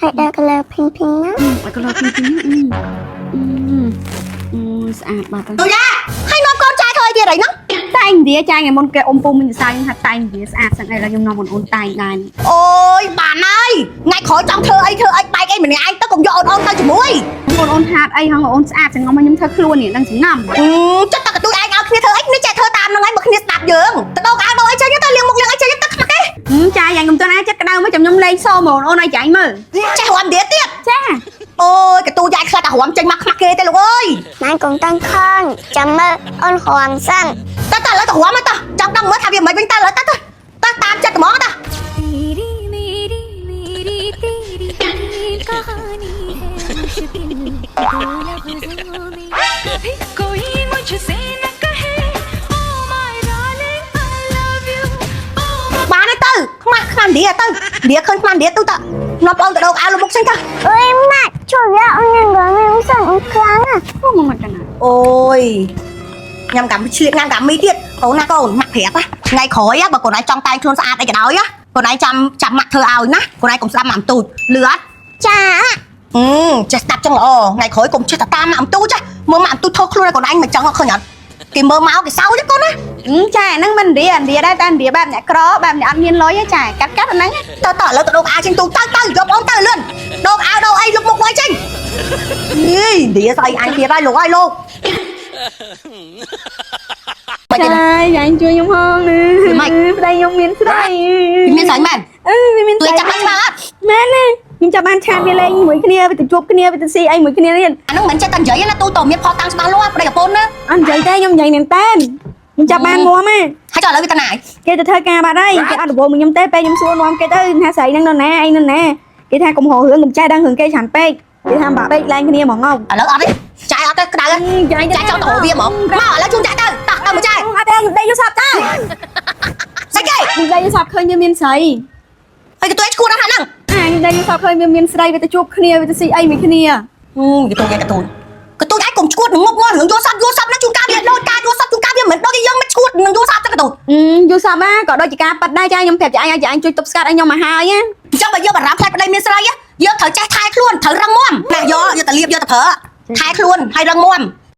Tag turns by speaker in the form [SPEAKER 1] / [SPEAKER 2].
[SPEAKER 1] ហើយដាក់ color pink pink ណា។
[SPEAKER 2] ឲ្យ color pink pink អឺអឺអឺស្អាតបាត់ហើយ។
[SPEAKER 3] ទូយ៉ាហើយនាំកូនចែធ្វើអីទៀតអីហ្នឹង?
[SPEAKER 2] តែឥណ្ឌាចាថ្ងៃមុនគេអ៊ំពូមិញសរសើរខ្ញុំថាតែឥណ្ឌាស្អាតសឹងអីឡើយខ្ញុំនាំបងអូនតែងដែរ។
[SPEAKER 3] អូយបានហើយថ្ងៃក្រោយចង់ធ្វើអីធ្វើអីបែកអីម្នាក់ឯងទៅកុំយកអូនអូនទៅជាមួយ។
[SPEAKER 2] បងអូនហាត់អីហងអូនស្អាតសងំឲ្យខ្ញុំធ្វើខ្លួននេះដឹងសងំ។
[SPEAKER 3] អឺចិត្តតែកទូចឯងឲ្យគ្នាធ្វើអីគ្នាចេះធ្វើតាមហ្នឹងហើយមកគ្នាស្ដាប់យើងទៅដោកអាវដោអីចេញទៅលាងមុខលាងអីចេញទៅខ្មាស់គេ។
[SPEAKER 2] ចាយ៉ាងខ្ញុំទៅណាចិត្តក្តៅមកចាំខ្ញុំលេងសូហ្មងអូនឲ្យចាញ់មើល។
[SPEAKER 3] ចេះរាំទៀតទៀត?
[SPEAKER 2] ចា។
[SPEAKER 3] អូយកទូចឯងខ្លះតែរាំចេញមកខ្មាស់គេទេលោកអើយ។
[SPEAKER 1] ម៉ែកុំតាំងខនចាំមើលអូនរាំសិន។
[SPEAKER 3] តើតើឥឡូវទៅរាំហើយតោះចង់ដឹងមើលថាវាមិនវិញតើឥឡូវតើតើតាមចិត្តហ្មងតើ។
[SPEAKER 4] तेरी मेरी मेरी तेरी कहानी है मुश्किल दो लफ्जों में। कभी कोई मुझसे न कहे, oh my darling, I love you, oh
[SPEAKER 3] បានហើយទៅខ្មាស់ខ្មាស់ឥណ្ឌាទៅឥណ្ឌាឃើញខ្មាស់ឥណ្ឌាទូតនាំបងទៅដោកអាវលមុខចេញទៅ។
[SPEAKER 1] អើយម៉ាក់ជួយយកអូនញ៉ាំងសិនខ្លាំងណាស់។
[SPEAKER 2] អូមកកណា។
[SPEAKER 3] អូយញ៉ាំកាំឆ្លៀតញ៉ាំកាំមីទៀតកូនណាកូនម៉ាក់ប្រាប់ណាថ្ងៃក្រោយបើកូនឯងចង់តែងខ្លួនស្អាតអីក៏ដោយណាកូនឯងចាំចាំម៉ាក់ធ្វើឲ្យណាកូនឯងកុំស្ដាប់ម៉ាក់អំទូចលឺអត់?
[SPEAKER 1] ចា។
[SPEAKER 3] អឺចេះស្ដាប់ចឹងល្អថ្ងៃក្រោយកុំចេះតែតាមម៉ាក់អំទូចចាមើលម៉ាក់អំទូចធ្វើខ្លួនកូនឯងមិនចឹងឃើញអត់គេមើលមកគេសោចកូនណា។
[SPEAKER 2] ចាហ្នឹងមិនឥណ្ឌាឥណ្ឌាដែរតែឥណ្ឌាបែបអ្នកក្របែបអ្នកអត់មានលុយទេចាកាត់កាត់អាហ្នឹង។
[SPEAKER 3] តើតើឥឡូវទៅដូកអាវចេញទូទៅទៅយកបងទៅលឿនដូកអាវដូកអីលុបមុខໄວចេញនេះឥណ្ឌាស្អីអញទៀតហើយលោកហើយលោកបាច់ទេណា។
[SPEAKER 2] ចាយ៉ាងជួយខ្ញុំផងណា។
[SPEAKER 3] ម៉េច?
[SPEAKER 2] ប្តីខ្ញុំមានស្រី។
[SPEAKER 3] មានស្រីមែន?
[SPEAKER 2] អឺវាមាន
[SPEAKER 3] ទួយចាប់បានច្បាស់អត់?
[SPEAKER 2] មែនណាខ្ញុំចាប់បាន chat វាលេងមួយគ្នាវាទៅជួបគ្នាវាទៅស៊ីអីមួយគ្នាទៀត។
[SPEAKER 3] អាហ្នឹងមិនចេះតែនិយាយណាទូតមានផតាំងច្បាស់លាស់ប្តីប្រពន្ធណា។
[SPEAKER 2] អត់និយាយទេខ្ញុំនិយាយមែនតើខ្ញុំចាប់បានមួមហ៎។
[SPEAKER 3] ហើយចុះឥឡូវវាទៅណា?
[SPEAKER 2] គេទៅធ្វើការបាត់ហើយគេអត់រវល់មួយខ្ញុំទេពេលខ្ញុំសួរនាំគេទៅថាស្រីហ្នឹងនៅណាអីនៅណាគេថាកុំរករឿងកុំចេះដឹងរឿងគេច្រើនពេកគេថាបាក់ពេកឡើងគ្នាហ្មងង
[SPEAKER 3] ឥឡូវអត់ទេចាយអត់ទេក្តៅ
[SPEAKER 2] ចាយ
[SPEAKER 3] ចាយចង់ទៅរកវាហ្មងមកឥឡូវជូនចាយទៅតោះទៅមកចាយ។
[SPEAKER 2] អត់ទេខ្ញុំដេកយល់សប្តា
[SPEAKER 3] ស្អីគេ?
[SPEAKER 2] ខ្ញុំដេកយល់សប្ឃើញវាមានស្រី។
[SPEAKER 3] ហើយកទួយឈួតអស់ហ្នឹង?
[SPEAKER 2] អាខ្ញុំដេកយល់សប្ឃើញវាមានស្រីវាទៅជួបគ្នាវាទៅស៊ីអីមួយគ្នា។
[SPEAKER 3] កទួយកទួយកទួយឯងកុំឈួតនឹងងប់ងល់រឿងយល់សប្យល់សប្ណាជួនកាលវាដូចការយល់សប្ជួនកាលវាមិនដូចយើងមិនឈួតនឹងយល់សប្ចឹងកទួយ។
[SPEAKER 2] យល់សប្ណាក៏ដូចជាការប៉ັດដែរចាខ្ញុំប្រាប់ចាអញឲ្យចាអញជួយទប់ស្កាត់ឲ្យខ្ញុំមកហើយណា។
[SPEAKER 3] អញ្ចឹងបើយើងបារម្ភខ្លាចប្តីមានស្រីយើងត្រូវចេះថែខ្លួនត្រូវរឹងមាំណាយកយកទៅលាបយកទៅប្រើថែខ្លួនហើយរឹងមាំ។